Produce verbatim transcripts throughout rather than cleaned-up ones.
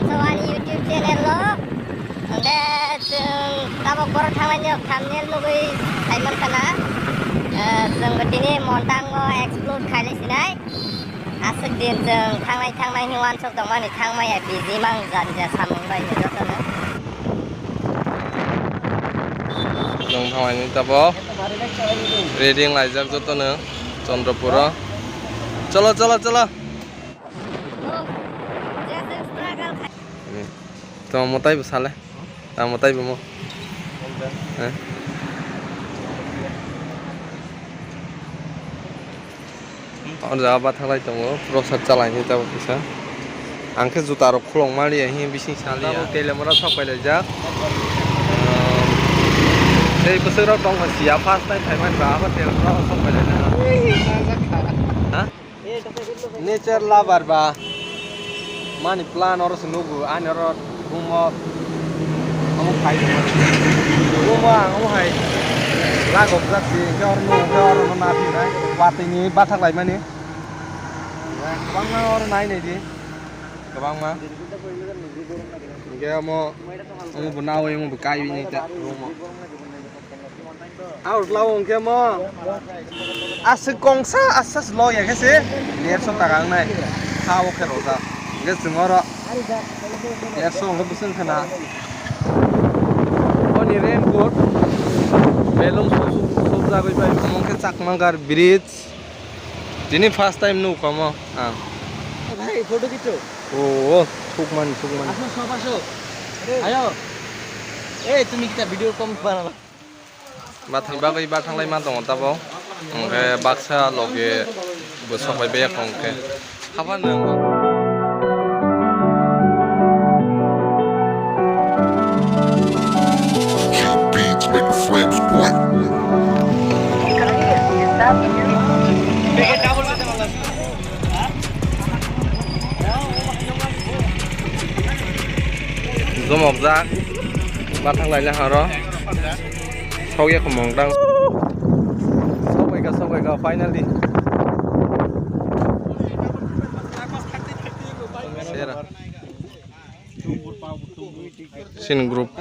Sawani YouTube channel o, hwnkhe chwng tabok borok thangnaini thumbnail nugwi saimankha na, eh, chwng tini Montang o explore khailai sinai. Aswk din chwng thangnai thangnai hinwi uansuk tongmani, thangmaya busy mang jani ja samung bai ni jotono. Chwng thangnaini tabok ready wnglaijak jotono Chandrapur o. Cholo, cholo, cholo. Tamo mwtai bo sale. Tamo mwtai bo mo. Eh. O jaga bathalai tongo, prosad chalaini tabok kisa. Ang khe juta rok khulong maliya hi bising saliya. Tabok Telemura sok pailaijak. Tei bwswk rok tongkha siya, first time phaimani ba abo Telemura rok sok pailaijak. Ha? Nature lover ba. Mani plan oro se nugo, ani oro bummo omo khai tongmani. Bummo ang omo hai lagok jak si, hwnkhe oro nugo, hwnkhe oro no nathi nai. Watwi ni bathak laimani. Kwbangma oro nai nai di. Kwbangma. Hwnkhe omo, omo bo nawi, omo bo kai bini ta bummo. Aur lao hwnkhe mo aswk kongsa aswk lo ya khe se derso taka wngnai. Ha o khe rojak. Hwnkhe chwng oro derso hwnkhe bwswk wngkha na. Oni raincoat belum sop-, sop-, sopjagwi bai. Omo khe Chakmagar bridge. Tini first time nuk omo ang. Bhai, photo khicho. O, o, thukmani, thukmani. Asho, sob asho. Ayo. Ei, tumi kita video kom banana. Bathang bagwi bathanglai ma tongo tabok. Hwnkhe baksa loge bo sok bai baya hwnkhe. Hapar nang. Beats make the flames boil. Jomokjak, bathang laina horo. Sokya khumung dang. Sokbaika, sokbaika, finally. Sera. Sin group.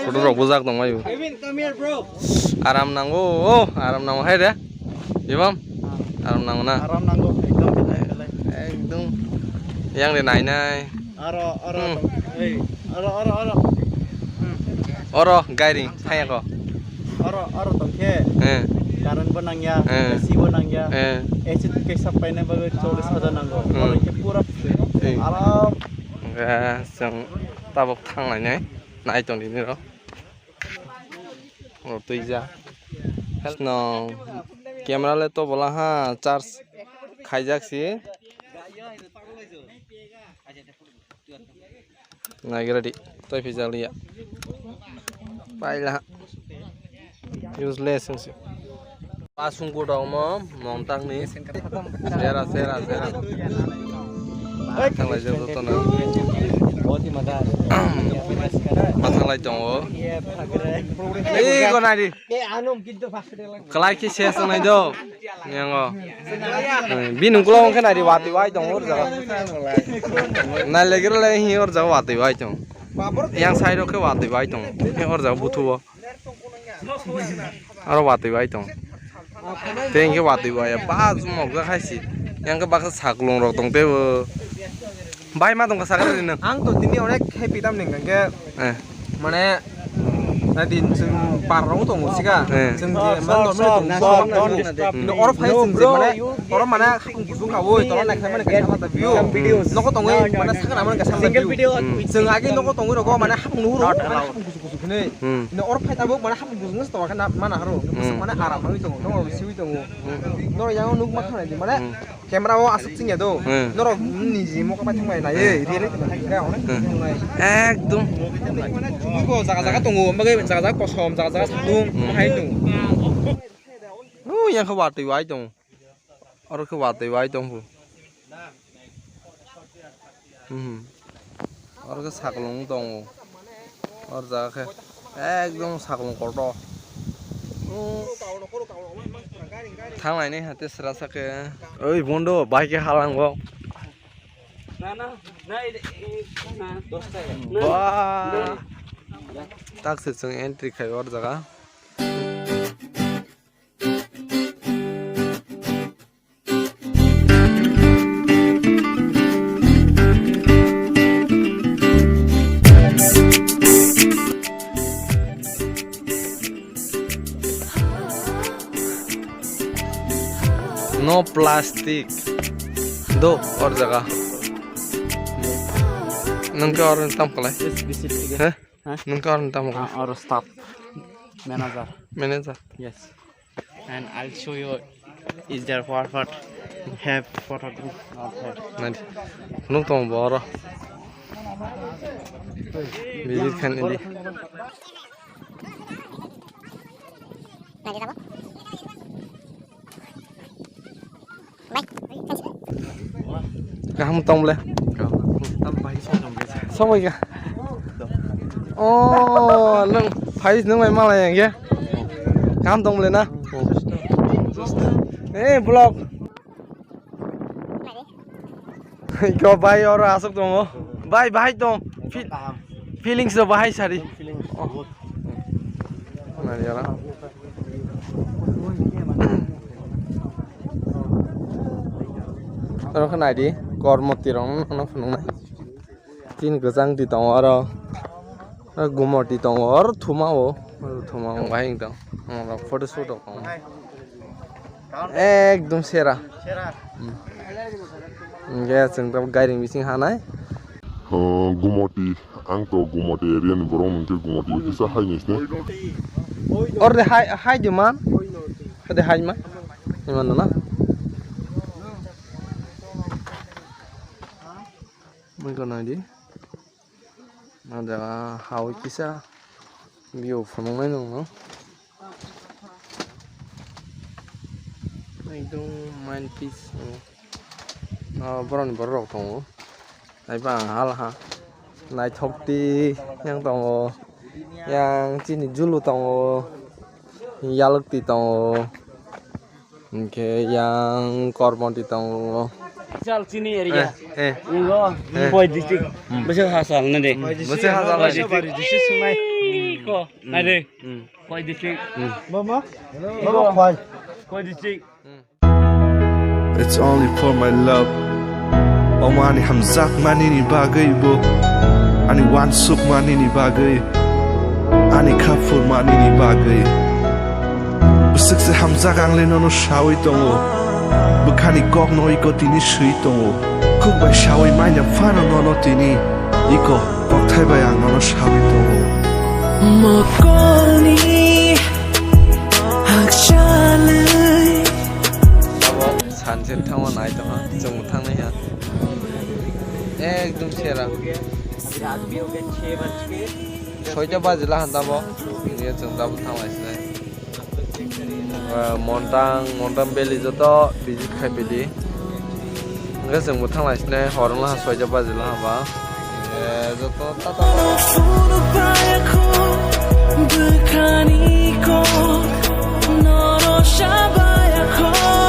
Photo rok bujak tong mayo. Kevin, come here, bro. Aram nango, oh, aram nango, hai re. Ibam? Aram nango na? Aram nango, ekdom belai, belai. Ekdom. Yang de nai nai. Aro, aro, hmm. Ei, aro, aro, aro. Hmm. Oro, gairing, thaya ko. Oro, oro tongkhe. Eh. Current bo nangya, eh. A C bo nangya. Eh. A C kaisa paina bagwi chollish hajar nango. Hmm. Oro khe pura free. Eh. Aram. Hwnkhe chwng tabok thang lainai, nai tong di nini rok. O twi ja. Help no. Camera le to bola ha, charge khaijak si. Nai ready. Toi phi jak liya. Paila. Useless wngsi. Pasung kuda omo mongtang ni. Sera, sera, sera. Thanglai jabo to na. Mathanglai tongo. Ei go nai di. Kalai khe ses wngnai do. Yango. Bini ukulok wngkhe nai di watwi wai tongo or jaga. Nai legre le hi or jaga watwi wai tongo. Yang side o khe watwi wai tongo. Hi or jaga buthu o. Aro watwi wai tongo. Tei hwnkhe watwi wai ya ba jumok jak hai si. Yang khe baksa saklong rok tong tebo. Bai ma tongkha sakhe nini. Ang to tini onek happy tamni hwnkhe. Eh. Mane, na din chwng par rok tongo sika. Eh. Chwng je man normally tongo. Oro phai chwng je mane, oro mane hapung kusung ka oi, toro naikha mane kaisa mata view. Nogo tongwi mane sakna mane kaisa mata view. Chwng agi nogo tongwi rogo mane hapung nuhuru, mane hapung kusung kusung khinwi. Hmm. Oro phai tabuk mane hapung kusung se tongkha na mana haro. Hmm. Mane aram nangwi tongo, nogo siwi tongo. Hmm. Noro yang nuk ma khanai di mane. Hmm. Camera o aswk chwngya do. Hmm. Norok niji mokol bai thangbai nai, hmm, reality bai thangbai onek thangbai. Ekdom. Chukui bo jaga jaga tongo, bagwi jaga jaga kosom, jaga jaga satung, hmm, bahai tongo. O yang khe watwi wai tongo. Oro khe watwi wai tong phu. Hmm. Oro khe saklong tongo. Or jaga khe ekdom saklong kotor. Thanglaini hate srasa khe. Oi bondo, bike halango. Ba. Tak se chwng entry khai or jaga. No plastic. Do, or jaga. Nung ke or tam kalai? Yes, visit again. Hah? Huh? Nung ke or tam kalai? Ah, or staff. Manager. Manager. Yes. And I'll show you, is there what, what have photo group not have. Nadi. Nuk tong boro. Visit khan ini. Kaham tong ble. Samai ka. Oh, nung phai nung mai malai yang ya. Kaham tong ble na. Eh, vlog. Iko bai oro asok tongo. Bai, bai tong. Fi-, feelings do bahai sari. Feelings good. Nari ala. Oro khe nai di, kormo tirong no phunuknai. Tin kwchang di tongo oro. Oro gumoti tongo, oro thuma o. Oro thuma o bahai wng tong. Oro photo shoot rok tongo. Ekdom sera. Sera. Hmm. Hingke chwng tabuk gairing bising hanai. Oh, gumoti, ang to gumoti area ni borok hwnkhe gumoti kisa hai ni sini. Orde hai, hai di man. Orde hai man. Iman na. Mui ko nai di. Na jaga hawi kisa view phunuknai nongno. Ekdom mind peace. No borokni borok rok tongo. Naiba ang hal ha. Naithok ti yang tongo. Yang chini julu tongo. Yalwk ti tongo. Hingke yang kormo di tongo. Chal chini area. Eh, eh. Ingo, eh. Koi district. Hmm. Bwswk hachal nade. Hmm. Bwswk hachal nade. Koi district. Iko, nade. Hmm. Koi district. Hmm. Mama? Iko. Mama koi. Koi district. Hmm. It's only for my love. Omo ani hamjakmani ni bagwi bo, ani wansukmani ni bagwi, ani kha phurmani ni bagwi. Bwswk se hamjak ang le nono sawi tongo. Bwkhani kok no iko tini swi tongo. Khuk bai sawi manya phano nono tini iko kokthai bai ang nono sawi tongo. Mokolni hakchalwi. Sunset thangma nai tongha, chwng thangnai ha. Ekdom sera. Soita baji lahan tabo. Ye chwng tabo thanglai sinai. Ah, Montang, Montang Valley joto visit khai pili. Hingke chwng bo thanglai sinai, hor wngla soita baji lahan ba. Eh, joto tata.